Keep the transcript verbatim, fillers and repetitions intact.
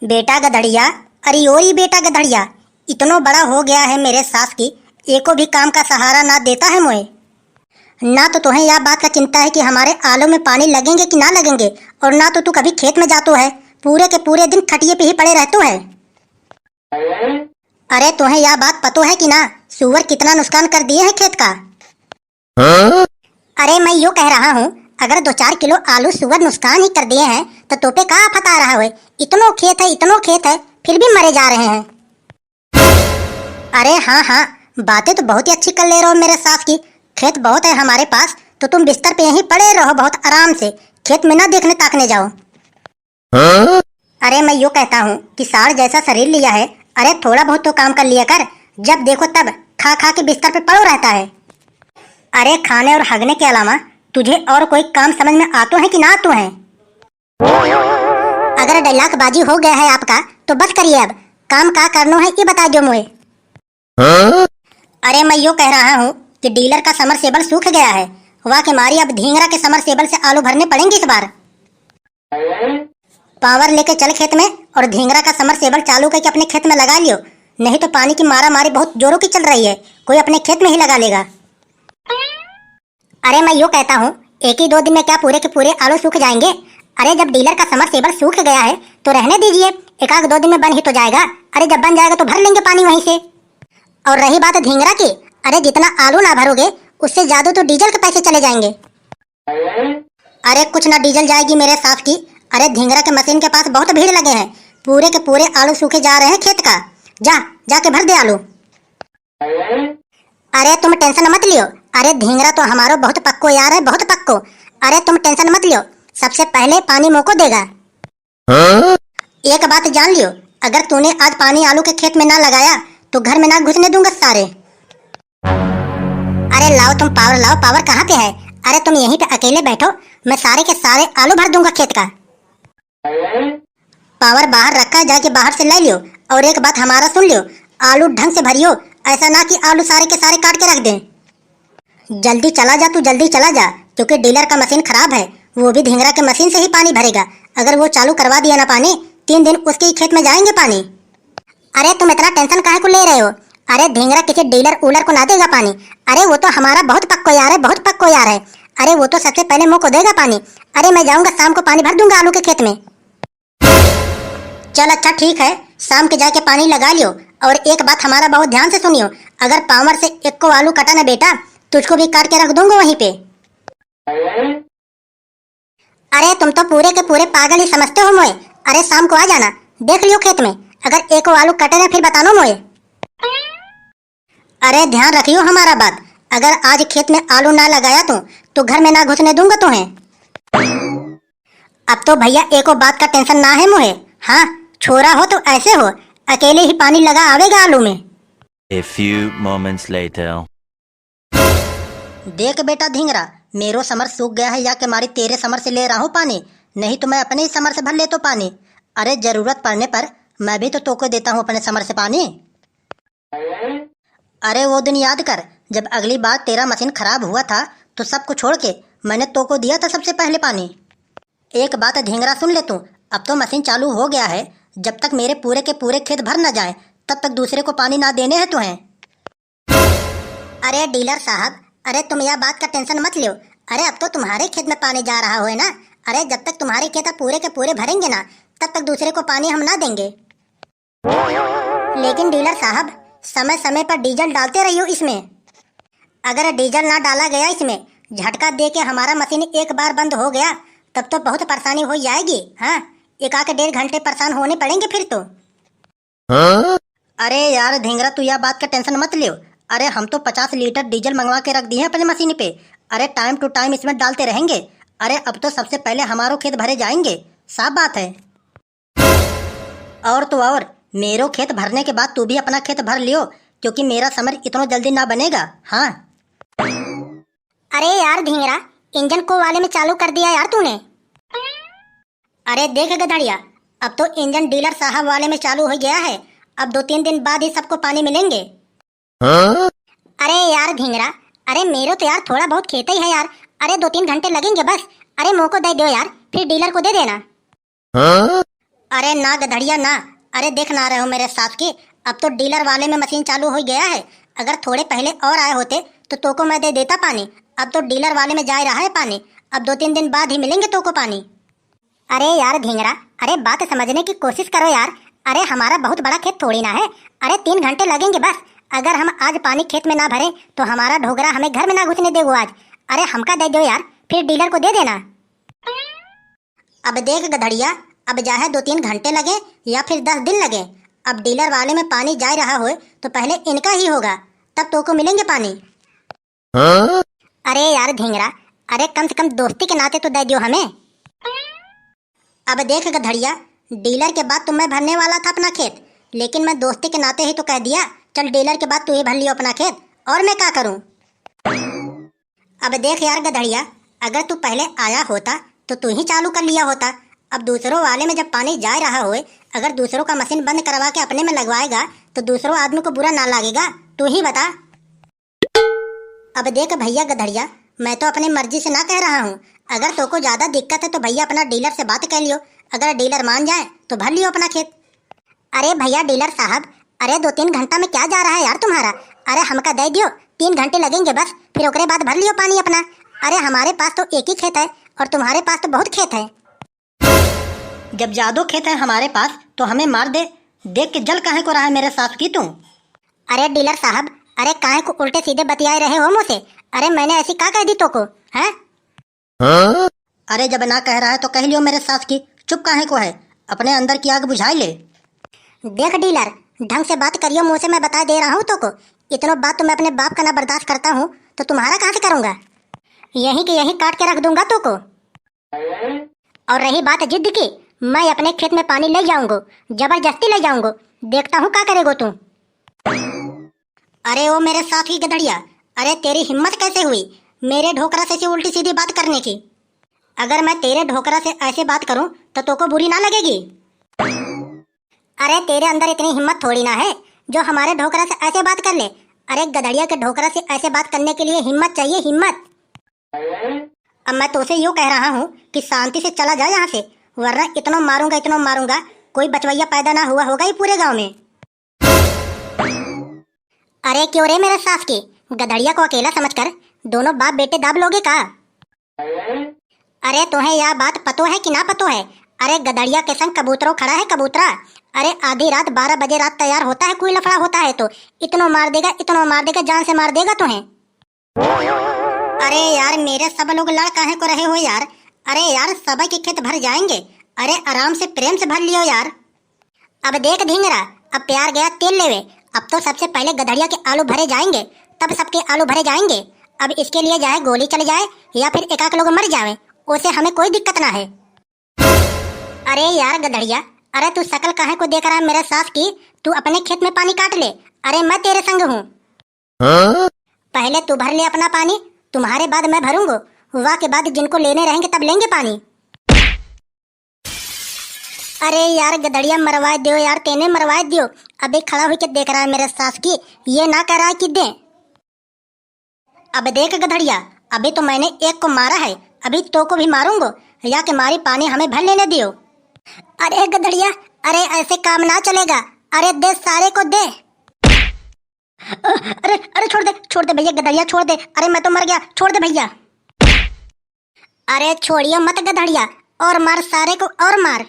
बेटा गधड़िया, अरे ओ री बेटा गधड़िया, इतनो बड़ा हो गया है मेरे सास की, एको भी काम का सहारा ना देता है मोए। ना तो तुम्हें यह बात का चिंता है कि हमारे आलू में पानी लगेंगे कि ना लगेंगे, और ना तो तू कभी खेत में जातो है, पूरे के पूरे दिन खटिए पे ही पड़े रहतो है। अरे तुम्हें यह बात पतो है कि ना, सुअर कितना नुकसान कर दिए हैं खेत का। अरे मैं यो कह रहा हूँ, अगर दो चार किलो आलू सुअर नुकसान ही कर दिए हैं, तो तोपे का आफत आ रहा है? इतनो खेत है, इतनो खेत है, फिर भी मरे जा रहे हैं। अरे हाँ हाँ, बातें तो बहुत ही अच्छी कर ले रहो मेरे सास की। खेत बहुत है हमारे पास, तो तुम बिस्तर पे यहीं पड़े रहो बहुत आराम से, खेत में ना देखने ताकने जाओ। अरे मैं यो कहता हूँ कि साढ़ जैसा शरीर लिया है, अरे थोड़ा बहुत तो काम कर लिया कर, जब देखो तब खा खा के बिस्तर पे पड़ो रहता है। अरे खाने और हगने के अलावा तुझे और कोई काम समझ में आतो है कि ना आतो है? अगर dialogue बाजी हो गया है आपका तो बस करिए, अब काम का करनो है ये बता दो मोए। अरे मैं यो कह रहा हूँ कि डीलर का समरसेबल सूख गया है, वा के मारी अब धींगरा के समरसेबल से आलू भरने पड़ेंगे इस बार। पावर लेके चल खेत में और धींगरा का समरसेबल चालू करके अपने खेत में लगा लियो, नहीं तो पानी की मारा मारी बहुत जोरों की चल रही है, कोई अपने खेत में ही लगा लेगा। अरे मैं यो कहता हूँ, एक ही दो दिन में क्या पूरे के पूरे आलू सूख जाएंगे? अरे जब डीलर का समरसेबल सूख गया है तो रहने दीजिए, एक आध दो दिन में बन ही तो जाएगा। अरे जब बन जाएगा तो भर लेंगे पानी वहीं से। और रही बात धींगरा की, अरे जितना आलू ना भरोगे उससे ज्यादा तो डीजल के पैसे चले जाएंगे। अरे कुछ ना डीजल जाएगी मेरे सास की। अरे धींगरा के मशीन के पास बहुत भीड़ लगे हैं, पूरे के पूरे आलू सूखे जा रहे हैं खेत का। जा, जाके भर दे आलू। अरे तुम tension मत लियो। अरे धींगरा तो हमारो बहुत पक्को यार है, बहुत पक्को। अरे तुम tension मत लियो, सबसे पहले पानी मोको देगा। एक बात जान लियो, अगर तूने आज पानी आलू के खेत में ना लगाया तो घर में ना घुसने दूंगा सारे। अरे लाओ तुम पावर लाओ, पावर कहाँ पे है? अरे तुम यहीं पे अकेले बैठो, मैं सारे के सारे आलू भर दूंगा खेत का। पावर बाहर रखा, जाके बाहर से ले लियो। और एक बात हमारा सुन लियो, आलू ढंग से भरियो, ऐसा ना कि आलू सारे के सारे काट के रख दें। जल्दी चला जा तू, जल्दी चला जा, क्योंकि डीलर का मशीन खराब है, वो भी ढिंगरा के मशीन से ही पानी भरेगा। अगर वो चालू करवा दिया ना पानी, तीन दिन उसके ही खेत में जाएंगे पानी। अरे तुम इतना tension काहे को ले रहे हो? अरे ढिंगरा किसी डीलर ऊलर को ना देगा पानी। अरे वो तो हमारा बहुत पक्को यार है, बहुत पक्को यार है। अरे वो तो सबसे पहले मोको देगा पानी। अरे मैं जाऊंगा शाम को पानी भर दूंगा आलू के खेत में। चल अच्छा ठीक है, शाम के जाके पानी लगा लियो। और एक बात हमारा बहुत ध्यान से सुनियो, अगर पावर से एक को आलू कटा ना बेटा, तुझको भी काट के रख दूंगा वहीं पे। अरे तुम तो पूरे के पूरे पागल ही समझते हो मोए। अरे शाम को आ जाना, देख लियो खेत में, अगर एको आलू कटे ना फिर बतानो मोए। अरे ध्यान रखियो हमारा बात, अगर आज खेत में आलू ना लगाया तो, तो घर में ना घुसने दूंगा तुम्हें। अब तो भैया एको बात का tension ना है मोहे। हाँ, छोरा हो तो ऐसे हो, अकेले ही पानी लगा आवेगा आलू में। A few moments later. देख बेटा ढिंगरा, मेरो समर सूख गया है, या के मारी तेरे समर से ले रहा हूँ पानी, नहीं तो मैं अपने ही समर से भर लेतो पानी। अरे जरूरत पड़ने पर मैं भी तो तोको देता हूँ अपने समर से पानी। अरे वो दिन याद कर, जब अगली बार तेरा मशीन खराब हुआ था तो सबको छोड़ के मैंने तोको दिया था सबसे पहले पानी। एक बात ढिंगरा सुन ले तू, अब तो मशीन चालू हो गया है, जब तक मेरे पूरे के पूरे खेत भर न जाए तब तक दूसरे को पानी ना देने हैं तुम्हें। अरे डीलर साहब, अरे तुम यह बात का tension मत लो। अरे अब तो तुम्हारे खेत में पानी जा रहा हो ना। अरे जब तक तुम्हारे खेत पूरे के पूरे भरेंगे ना, तब तक दूसरे को पानी हम ना देंगे। लेकिन डीलर साहब, समय समय पर डीजल डालते रहियो इसमें। अगर डीजल ना डाला गया इसमें, झटका दे के हमारा मशीन एक बार बंद हो गया, तब तो बहुत परेशानी हो जाएगी। हाँ, एक आके डेढ़ घंटे परेशान होने पड़ेंगे फिर तो। अरे यार ढिंगरा, तू यह बात का tension मत लियो। अरे हम तो पचास लीटर डीजल मंगवा के रख दिए हैं अपने मशीन पे। अरे time to time इसमें डालते रहेंगे। अरे अब तो सबसे पहले हमारो खेत भरे जाएंगे, साफ बात है। और तो और, मेरो खेत भरने के बाद तू भी अपना खेत भर लियो, क्योंकि मेरा समर इतनो जल्दी ना बनेगा। हाँ। अरे यार ढिंगरा, इंजन को वाले में चालू कर दिया यार तूने। अरे देख गधड़िया, अब तो इंजन डीलर साहब वाले में चालू हो गया है। अब दो तीन दिन बाद ही सबको पानी मिलेंगे। हाँ? अरे यार ढिंगरा, अरे मेरो तो यार थोड़ा बहुत खेत ही है यार। अरे दो तीन घंटे लगेंगे बस। अरे मोको दे दो यार, फिर डीलर को दे देना। हाँ? अरे ना गधड़िया ना, अरे देख ना रहे हो मेरे सास की, अब तो डीलर वाले में मशीन चालू होइ गया है। अगर थोड़े पहले और आए होते तो तोको मैं दे देता पानी। अब तो डीलर वाले में जाए रहा है पानी, अब दो तीन दिन बाद ही मिलेंगे तोको पानी। अरे यार ढींगरा, अरे बात समझने की कोशिश करो यार। अरे हमारा बहुत बड़ा खेत थोड़ी ना है, अरे तीन घंटे लगेंगे बस। अगर हम आज पानी खेत में ना भरें तो हमारा ढोगरा हमें घर में ना घुसने देगो आज। अरे हमका दे दो यार, फिर डीलर को दे देना। अब देख गधड़िया, अब चाहे दो तीन घंटे लगे या फिर दस दिन लगे, अब डीलर वाले में पानी जाए रहा होए तो पहले इनका ही होगा, तब तोको मिलेंगे पानी। हाँ? अरे यार ढींगरा, अरे कम से कम दोस्ती के नाते तो दे दियो हमें। अब देख गधड़िया, डीलर के बाद तो मैं भरने वाला था अपना खेत, लेकिन मैं दोस्ती के नाते ही तो कह दिया, चल डीलर के बाद तू ही भर लियो अपना खेत, और मैं का करूं? अब देख यार गधड़िया, अगर तू पहले आया होता तो तू ही चालू कर लिया होता। अब दूसरों वाले में जब पानी जा रहा होए, अगर दूसरों का मशीन बंद करवा के अपने में लगवाएगा तो दूसरों आदमी को बुरा ना लगेगा, तू ही बता। अब देख भैया गधड़िया, मैं तो अपनी मर्जी से ना कह रहा हूँ। अगर तोको ज्यादा दिक्कत है तो भैया अपना डीलर से बात कर लियो, अगर डीलर मान जाए तो भर लियो अपना खेत। अरे भैया डीलर साहब, अरे दो तीन घंटा में क्या जा रहा है यार तुम्हारा? अरे हमका दे दियो, तीन घंटे लगेंगे बस, फिर ओकरे बाद भर लियो पानी अपना। अरे हमारे पास तो एक ही खेत है और तुम्हारे पास तो बहुत खेत है। जब ज्यादो खेत है हमारे पास तो हमें मार दे, देख के जल काहे को रहा है मेरे सास की तू? अरे डीलर साहब, अरे काहे को उल्टे सीधे बतियाए रहे हो मुझसे? अरे मैंने ऐसी का कह दी तोको, हैं? हाँ? अरे जब ना कह रहा है तो कह लियो मेरे सास की, चुप काहे को है, अपने अंदर की आग बुझाई ले। देख डीलर, ढंग से बात करियो मुँह से, मैं बता दे रहा हूँ तोको। इतनो बात तो मैं अपने बाप का ना बर्दाश्त करता हूँ तो तुम्हारा कहाँ से करूँगा? यहीं के यहीं काट के रख दूंगा तोको। और रही बात जिद की, मैं अपने खेत में पानी ले जाऊंगो, जबरदस्ती ले जाऊंगो, देखता हूँ का करेगो तू। अरे ओ मेरे सास की गधड़िया, अरे तेरी हिम्मत कैसे हुई मेरे ढोकरा से ऐसी उल्टी सीधी बात करने की? अगर मैं तेरे ढोकरा से ऐसे बात करूं तो तोको बुरी ना लगेगी? अरे तेरे अंदर इतनी हिम्मत थोड़ी ना है जो हमारे ढोकरा से ऐसे बात कर ले। अरे गधड़िया के ढोकरा से ऐसे बात करने के लिए हिम्मत चाहिए, हिम्मत। अब मैं तोसे यूं कह रहा हूँ कि शांति से चला जा यहाँ से, वरना इतनो मारूंगा, इतनो मारूंगा, कोई बचवैया पैदा ना हुआ होगा ये पूरे गांव में। अरे क्यों रे मेरे सास की, गधड़िया को अकेला समझकर दोनों बाप बेटे दाब लोगे का? अरे तुम्हें यह बात पतो है कि ना पतो है? अरे गधड़िया के संग कबूतरो खड़ा है, कबूतरा। अरे आधी रात बारह बजे रात तैयार होता है, कोई लफड़ा होता है तो इतनो मार देगा, इतनो मार देगा, जान से मार देगा तुम्हें। अरे यार, मेरे सब लोग लड़ काहे को रहे हो यार? अरे यार, सब के खेत भर जाएंगे। अरे आराम से, प्रेम से भर लियो यार। अब देख ढींगरा, अब प्यार गया तेल लेवे। अब तो सबसे पहले गधड़िया के आलू भरे जाएंगे, तब सबके आलू भरे जाएंगे। अब इसके लिए चाहे गोली चल जाए या फिर एक आध लोग मर जावे, उसे हमें कोई दिक्कत ना है। अरे यार गधड़िया, अरे तू शकल काहे को देख रहा है मेरे सास की? तू अपने खेत में पानी काट ले, अरे मैं तेरे संग हूँ। हाँ? पहले तू भर ले अपना पानी, तुम्हारे बाद मैं भरूंगो, वह के बाद जिनको लेने रहेंगे तब लेंगे पानी। अरे यार गधड़िया मरवा दियो यार, तेने मरवा दियो। अबे खड़ा होके देख रहा है मेरे सास की, ये ना कह रहा है कि दे। अब देख गधड़िया, अभी तो मैंने एक को मारा है, अभी तो को भी मारूंगो, या के मारी पानी हमें भर लेने दियो। अरे गधड़िया, अरे ऐसे काम ना चलेगा, अरे दे सारे को दे। अरे, अरे छोड़ दे, छोड़ दे भैया, गधड़िया छोड़ दे, अरे मैं तो मर गया, छोड़ दे भैया। अरे छोड़ियो मत गधड़िया, और मार सारे को और मार।